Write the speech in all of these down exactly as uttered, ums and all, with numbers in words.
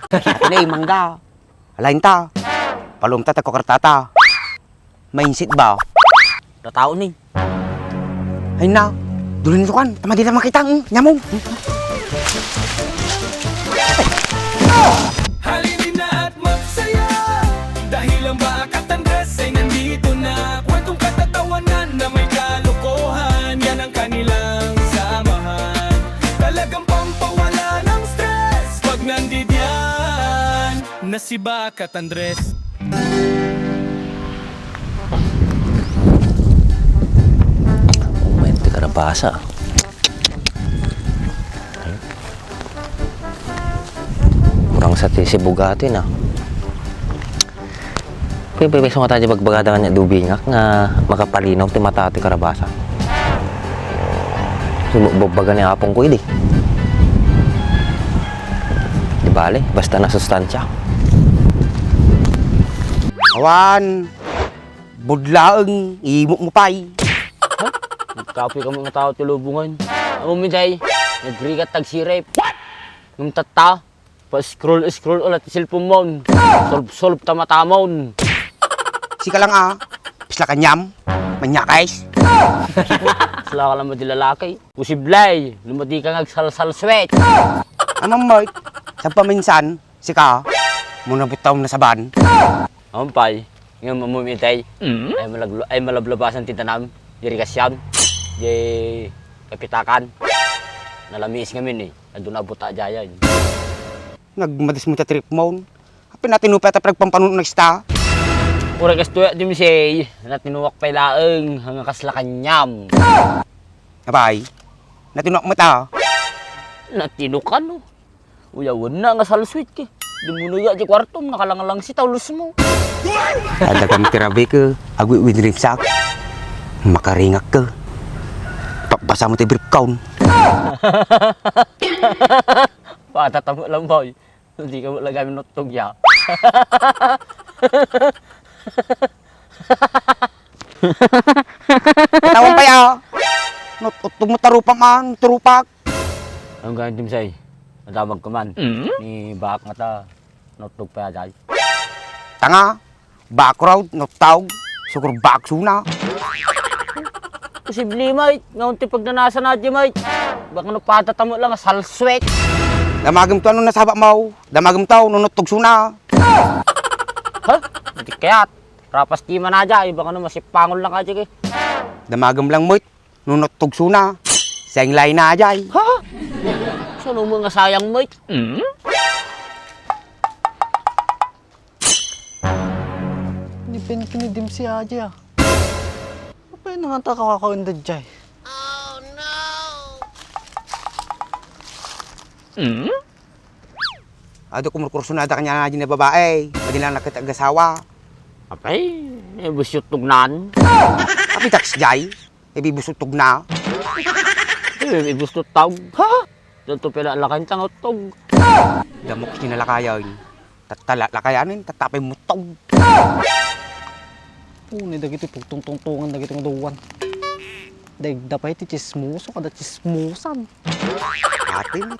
Ati na, mangga. Alain ta. Palumta ta kukartata. Mainsit ba? Tatao ni. Ay na. Dulin lukan. Tama di na makita. Hmm, nyamong. Halina at magsaya dahil ang Bakat Andres ay nandito na. Kwentong katatawanan na may kalokohan, yan ang kanilang samahan. Talagang pampawala ng stress pag nandidiyan na si Bakat Andres. Umento ti karabasa. Kurang sa ti sibugati na. Pwede, pwede, sumata di bagbagada nga dubingak nga makapalinog ti mata ti karabasa. Sumubagbaga ni apong ko idi. Di bale, basta na sustansya. Awan, budlaeng, imo mo pay. Ha? Nagkapoy kamo nga tao ti lubongan. Amo mi day, nagrigat tagsirip. Ngem tatta, pa-scroll-scroll ulat ti cellphone mon. Solve-solve ta matamon. Sika lang, ah. Pisla ka nyam. Manyakes. Sila ka lang madi lalaki. Posible, lumadi ka nga agsalsalsuet. Amam, Mike. Sa paminsan, sika, muna butaw na saban. Ampay, ngem ammo mi itay, ay malaglo-, ay malablabasan ti danam, di irigasyon, di kapitakan. Nalamiis ngamin eh, aduna buta jayan. Nagmadis mo ta trip mo. Apin natin upay ta pagpampanuno na ista. Uray kastoy, di misay, natinuak pay laeng, nga kasla kanyam. Abay, natinuak mo ta. Natinukan, no? Uyawen na nga salsuit ke. Di mo nuya di kwartom, nakalangalang si taulos mo. Adagam ti rabi ke, agwi-, winrimsak. Makaringak ke. Papasa mo ti bripkawn. Patatamu lang, boy. Hindi ka wala gamit notog ya. Tawag pa ya. Not-, utog mo tarupak man, tarupak. Ang ganyan, Dimsay. Nadamag ka man. Mm? Ni Bak nga ta, notog pa ya, day. Tanga, Bak raw, notog, sukur Bak suna. Posible, mate. Nga unti pagnanasa na di, mate. Baka no patatamu lang, salswet. Damagem to, ano nasaba mo? Damagem to, no notog suna. Ha? Hindi kaya. Rapas ti man aja, iba ka na masipangol lang aja, eh. Damagem lang, mate. Nunot tugsuna. Sayang lain na, ajay. Ha? Saan mo nga sayang, mate? Mm? Ni Ben kini Dimsi aja, ah. Apay na nga ta kakakaunda, jay? Mm? Adu kumurkursunada kanya nga babae. Pwede lang nakita agasawa. Apay, eh, busyot tugnan. Apay, daks jay. Ibibusutog na. Eh, ibusutog. Ha? Dito pala lakay tang utog. Damok sinalakayan. Tattala lakayanin, tatapay mutog. Unay dagiti pagtungtungtungan dagiti nga duwan. Daigda pay ti tsismoso kada tsismosan. Atin,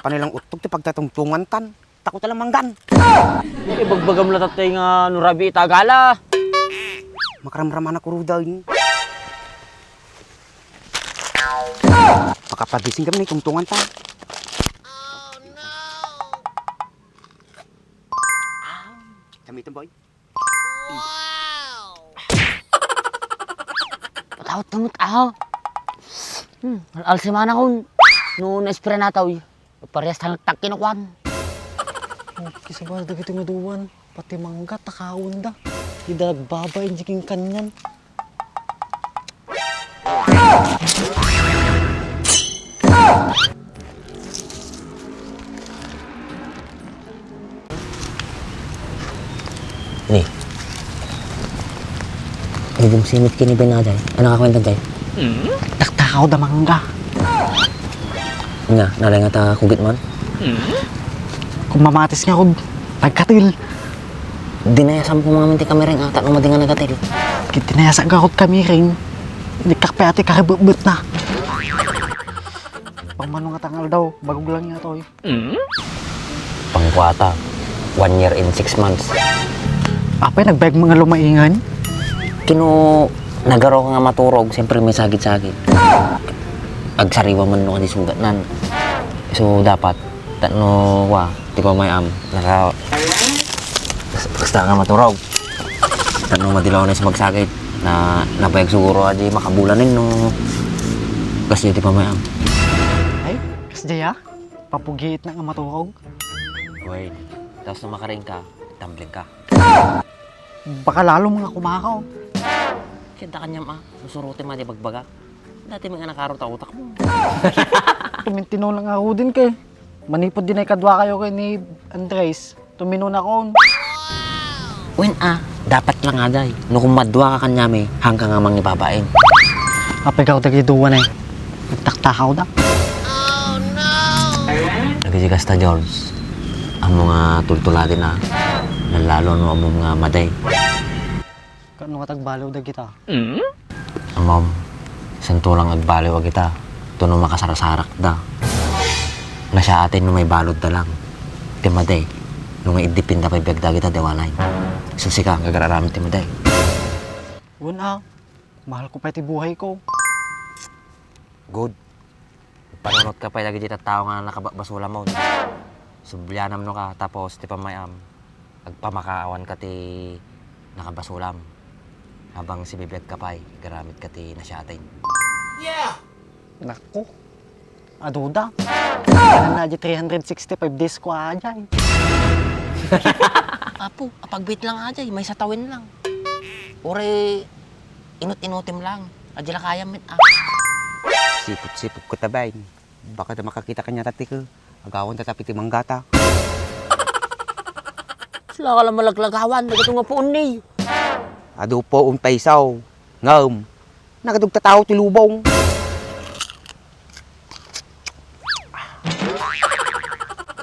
panilang utog ti pagtatungtungan tan. Takot lang manggan. Ibagbagam la tatay nga no rabi ita agala. Makaramramana ko rudan. Makapagising kami na itungtungan ta. Kami ito, boy. Patawat tumot aho. Hmm, al-, alsimana kun. No na-spray na tao, eh. Parehas ta nagtakki na kuan. Kisaba dagiti nga duwan, pati mangga, takaon da. Di da nagbaba, inji king kanyan. Ni. Ni Dimsimit kini Ben aday. Ano ka kwenta, jay? Taktakaw da mangga. Nga, nalay nga ta kugit man? Kung mamatis nga kung pagkatil. Dinayasam ko mga manti kamiring ata no madi nga nagatil. Kit dinayasa nga kung kamiring. Di kakpe ati kaributbut na. Pang mano nga tangal daw, bagog lang nga to eh. Mm? Pangkuata, one year and six months. Apay, nagbayag nga lumaingan? Kino, nagaro ka nga maturog, siyempre may sagit-sagit. Agsariwa man no kadi sugatnan. So, dapat, tapno, wa, ti pamayam, naka-, basta nga maturog. Tapno madilaw na sa magsagit, na, nabayag siguro, adi, makabulanin, no. Kasi ti pamayam. Ay, kasjaya? Papugiit na nga maturog. Wen, tapos no makaring ka, tumbling ka. Baka lalo mga kumakaw. Kaya da kanyam, ah, masuruti ma di bagbaga. Dati mga nakaro ta utak mo. Tumintino lang ako din kay. Manipod din ay kadwa kayo kay ni Andres. Tuminuna kon. Wen, ah, dapat lang aday. No kung madwa ka kanyami, hangka nga mangibabain. Apigaw dagiti duwa na eh. Nagtaktakaw da. Dagiti kasta, George. Ammo nga tultuladen a. Lallalo no ammo nga maday. Kano nga tagbaliw dagita? Amam, santo lang agbaliw agita, tuno makasarasarak da. Nasiaten no may balod da lang. Ti maday, no nga iddipin da pay biag dagita, dewanay. So sika, gagararamid ti maday. Wen a, mahal ko pay ti buhay ko. Good. Panunot ka pay dagiti tattao nga nakabasulamon. Sublianam no ka, tapos ti pamayam, agpamakaawan ka ti nakabasulam. Habang sibibiag ka pay, garamit ka ti nasiaten. Naku, aduda. Kanan na di three hundred sixty-five days ko ajay. Apo, apagbiit lang ajay, may satawen lang. Uri, inut-inutim lang. Adya la kayam met, ah. Sipot-sipot ko ta, bay. Baka da makakita kanya tati ko. Agawan ta tapiti manggata. Sila ka lang malaglagawan, nagato nga puon ni. Adu po un paisaw. Ngem, nagadugta tao ti lubong.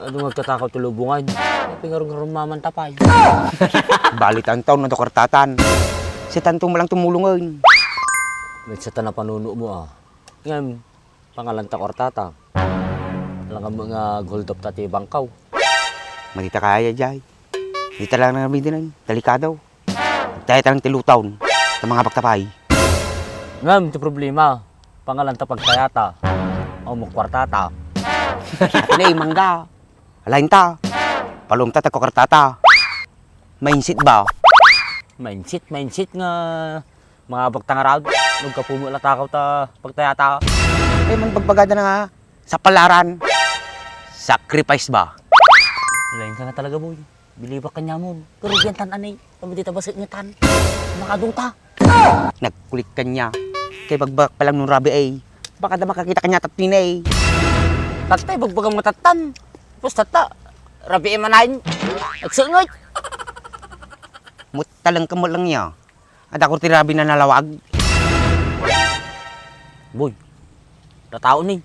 Adu nga agtatakaw ti lubongan. Pingarung-arung maman tapay. Bali tantaw na dokartatan. Si tanto mo lang tumulungan. May sa tanapanuno mo, ah. Ngem, pangalan ta kwartata. Alangan mo nga gold up ta ti bangkaw. Madita kaya, jay. Dita lang na bidin, delikado. Taya lang ti lutaw. Ta mga baktapay. Ngem, ti problema, pangalan ta pagtayata. O mo kwartata. Ati na, mangga. Alain ta. Palum ta, tagko kwartata. Mindset ba? Mindset, mindset nga mga bagtangaraw. Nagkapumo la takaw ta pagtayata. Ay, man bagbagada na nga sa palaran. Sacrifice ba? Lain ka nga talaga, boy. Bilibak kanya mo. Pero diyan tan anay. Kami di tabas nga tan. Makaduta. Nagkulit kanya. Kay bagbag pa lang nung rabi ay. Baka da makakita kanya tatpinay. Tatay, bagbagam nga tattan. Tapos tata, rabi ay manain. Agsungot. Mutalang ka mo lang niya. Adda ko ti rabi na nalawag. Boy, natao ni.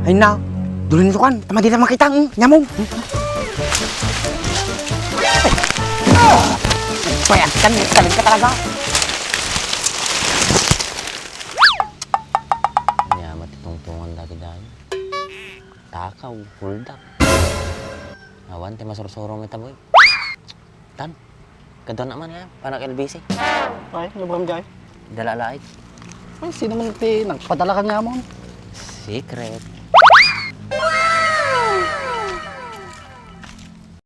Ay na, dulin ko kan, tama di na makita, mm, nyamong. Bayad ka, talaga ka talaga. Nya, matitungtungan dati dahil. Takaw, hold up. Awan, ti masursuro mo ita, boy. Tan, kadua na man nga, panak L B C. Ay, ano ba kami, jay? Dala laik. Ay, sino man ti nagpadala ka nga mo? Secret.